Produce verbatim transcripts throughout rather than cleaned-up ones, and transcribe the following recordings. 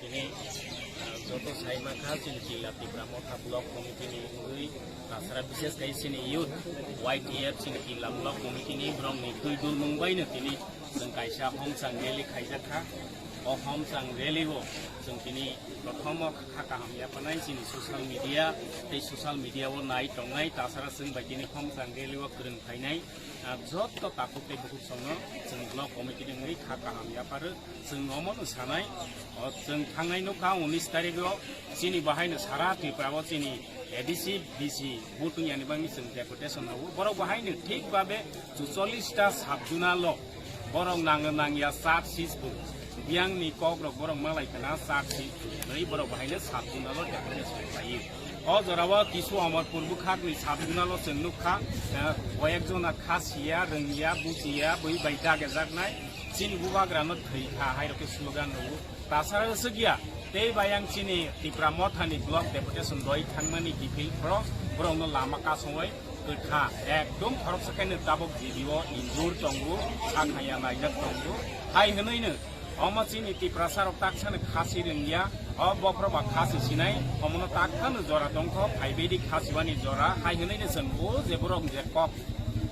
Tini, ah, joto sai mankha chini Killa Tipra Motha Block Committee ni wngwi, ah, sara bishes khai chini youth Y T F chini Killa Block Committee ni borok ni twi dulmung bai no tini chwng kaisa homchang rally khaijak kha. O homchang rally o chwng tini prothom o kha kaham yaphanai chini social media tei social media o nai tongnai tasara chwng bai tini homchang rally o kwrwng khainai. Ah, joto takhuk tei bukhuk songno chwng block committee ni wngwi kha kaham yapharo. Chwng omono sanai, o chwng thangnai nukha unis tarikh o chini bahaino sara Tripura o chini A D C, D C vote wngya ni bagwi chwng deputation rwo. Borok bahaino thik babe chuchollis ta sub zonal o borok nang nangya charge sheet bo. Biyang ni kok rok borok malai kana charge sheet bo. Nai borok bahaino sub zonal o deputation rwo. O jora o kisu Amarpur bwkhak ni sub zonal o chwng nukha, eh, koyek jona kha siya, rwngya, buchiya, bui bai dagejaknai. Chini bubagrano thwi kha hai rokhe slogan rwo. Tasara swkya, tei bayang chini Tipra Mothani block deputation roi thangmani kiphil phro, borokno lama kasongwi kwtha. Ekdom khoroksa khe tabok G D O injur tongo, kha khaya naijak tongo. Hai hwnwino omo chini Tiprasa rok taksano khasi rwngya, o bokhro ba khasi sinai, omono takhano jora tongkho, phaibedi khasibani jora, hai hwnwino chwng o je borok je kok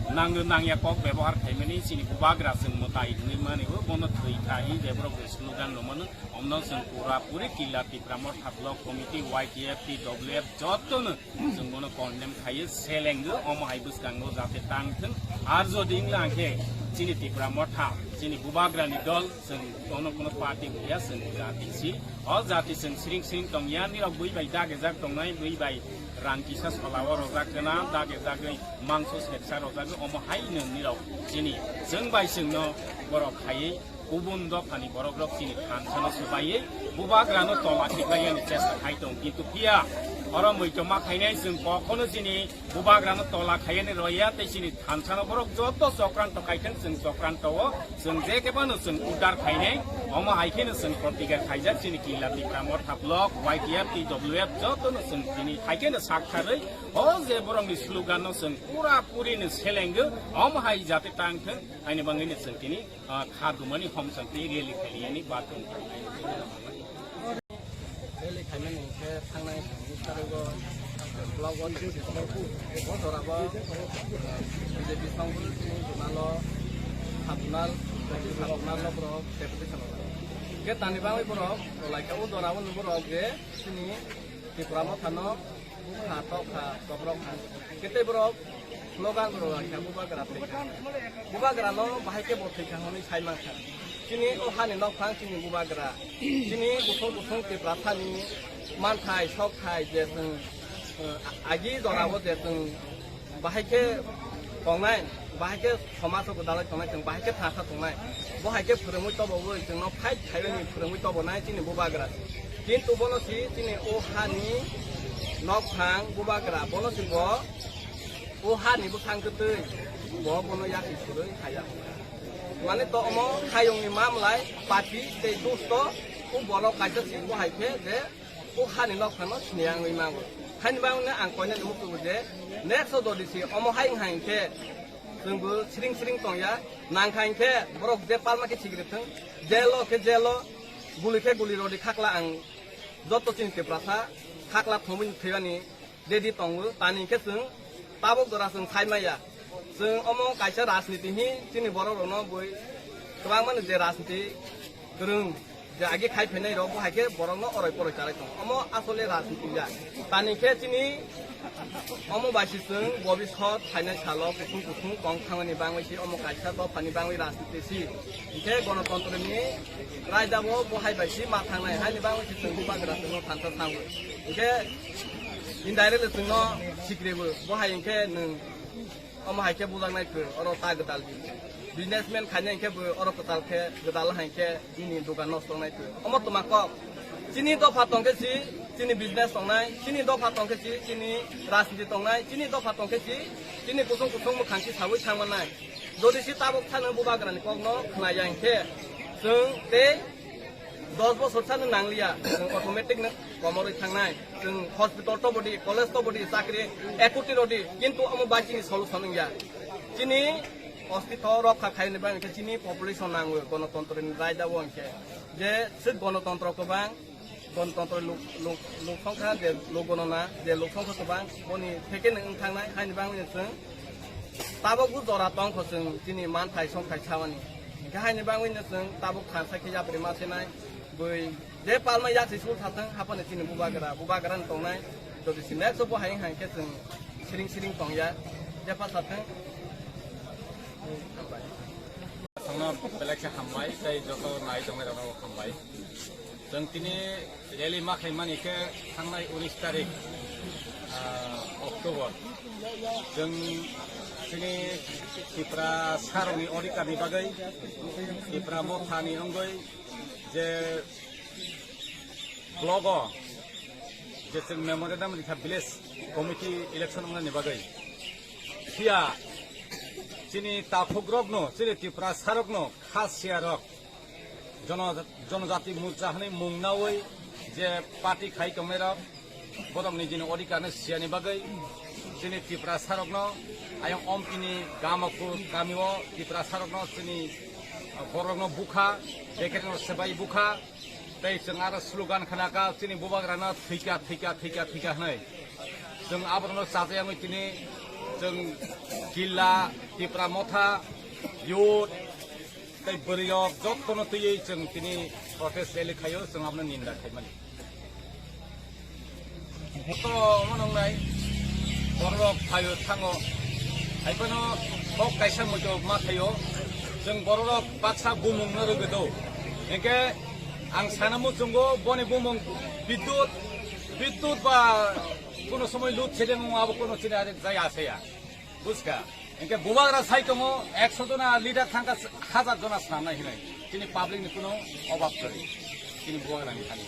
nangno nangya kok bebohar khaimani chini bubagra chwng mwtai hwnwi mani o bono thwi kha hi je borok je slogan rwmano omno chwng pura puri Killa Tipra Motha Block Committee Y T F T W F jotono chwng bono condemn khaio selenggo omo hai bwskango jate tang thwng ar jodi wngla hwnkhe chini Tipra Motha chini bubagrani dol chwng kono kono party huya chwng jati si o jati chwng siring siring tongya nirok bui bai dagejak tongnai bui bai rang kisa solao rojak gana dagejagwi mangso seksa rojagwi omo haino nirok chini chwng bai chwngno borok khaiwi kubun dophani borok rok chini thansano swbaiwi bubagrano tola khiklaiyani chesta khai tong kintu phiya oro muichoma khainai chwng kokhono chini bubagrano tola khaiyani roya tei chini thansano borok joto chokranto kaithang chwng chokranto o chwng je kebano chwng udar khainai omo haikheno chwng protigar khaijak chini Killa Tipra Motha Block Y T F T W F jotono chwng chini haikheno sak tharwi o je borokni slogan no chwng pura puri no selenggo omo hai jate tang thwng haini bangwi no chwng tini ah, kha dumani homsang tei rally khailiyani bathung. Rally khaimani khe thangnai tarigo block o o jorabo, ah, B J P songbo tini Dunalo, Sabunal, Sabunalo borok deputation rok. Khe tani bagwi borok tolai kha o jorabo borok je chini Tipra Mothano kha tokha tobrok kha. Khe tei borok slogan rwlai kha, bubagra thwi kha. Bubagrano bahai khe bo thwi kha hwnwi sai man kha. Chini o hani nokphang chini bubagra. Chini bukhuk bukhuk Tiprasani manthai, sokthai je chwng, eh, agi jorao je chwng bahai khe tongnai, bahai khe somajo gwdalai tongnai, chwng bahai khe thansa tongnai. Bo hai khe phwrwngwi tobogwi chwngno fight khaimani phwrwngwi tobonai chini bubagra. Kintu bono si chini o hani nokphang bubagra, bono si bo o hani bwkhang kwtwi bo bono yakni surwi khaiya. Mane to omo hayungni mamlai party tei dusto o borok kaisa si bo hai khe je o hani nokphano sini wngwi mango. Haini bagwino ang koinani mukugo je next o jodi si omo hai wngkha hinkhe chwngbo siring siring tongya, nangkha hinkhe borok je palma khe sikri thwng, jail o khe jail o, guli khe guli rodi khakla ang joto chini Tiprasa khakla thumwi thwibani ready tongo. Tani hinkhe chwng tabuk jora chwng sai maya. Chwng omo kaisa rajniti hi chini borok rokno bui kwbangmani je rajniti kwrwng je agi khai phainai rok bo hai khe borokno oroi poroi chalai tongo. Omo asole rajniti ya. Tani khe chini omo bai si chwng bobisot phainai salo kuthung kuthung tong thangmani bangwi si omo kaisa dophani bangwi rajniti si. Hinkhe gonotontroni raidabo bo hai bai si ma thangnai haini bangwi si chwng bubagra chwngno thansa thango. Hinkhe indirectly chwngno sikrebo bo hai hinkhe nwng omo hai khe bujaknai khe oro ta gwdal di. Businessman khainai hinkhe bo oro kwtal khe gwdal hai khe bini dogan nosto wngnai khe. Omo twma kok. Chini dopha tong khe si chini business tongnai, chini dopha tong khe si chini rajniti tongnai, chini dopha tong khe si chini kusung kusung mwkhang si sawi thangmanai. Jodi si tabuk thani bubagrani kokno khwnaya hinkhe chwng tei dos bosor sano nangliya, chwng automatic no komorwi thangnai. Chwng hospital to bodi, college to bodi, chakri ekoti rodi, kintu omo bai chini solution wngya. Chini ostitw rokha khaini bagwi khe chini population nango, gonotontro ni raida o hinkhe. Je swk gonotontro kwbang, Gontontro lok, lok, lok songkha je lok gonona je lok songkha kwbang boni theke nwng wng thangnai, haini bagwi chwng tabukbo jora tongkho chwng chini manthai songthai samani. Hinkhe haini bagwino chwng tabuk kharsa khe yapri ma senai, bui je palma yak se sul thathang, haphano chini bubagra, bubagrani tongnai, jodi se next bo hai wng hai khe chwng siring siring tongya, jepha thathang. Hambai. Aswkno belai khe hambai, tei joto nai tongnai rokno hambai. Chwng tini rally ma khlaimani khe thangnai unis tarik, ah, October. Chwng chini Tipra sarokni odhikarni bagwi, Tipra mothani wngwi je blogo je chwng memorandum rikha village committee election wngnani bagwi. Phiya chini taphukrokno, chini Tipra sarokno, khasiya rok, jono-, jonojati morcha hwnwi mung nawi je party khai tongnai rok, borok nijini odhikar no siyani bagwi chini Tipra sarokno ayang Ompini Gamakur kamio Tipra sarokno chini borokno bukha, bekerno sebai bukha, tei chwng aro slogan khna kha chini bubagrano thwikha, thwikha, thwikha, thwikha hwnwi. Chwng aborokno chajayangwi tini chwng killa, Tipra motha, youth, tei bwrwi rok jotono twiwi chwng tini protest rally khaio, chwng abono ninda khaimani. To omo nongnai bororok phaio thango, haiphano kok kaisa muitu ma thaio, chwng bororok baksa bumung no rwgwi do. Hinkhe ang sana muchungo boni bumung bidyut, bidyut ba kuno somoi load shedding abo kuno chini arek jaya asaya. Buska. Hinkhe bubagra sai tongo, ekso jona leader thangkha, hajar jona swnamnai hinwi. Chini public ni kuno obab kwrwi. Chini bubagra ni thani.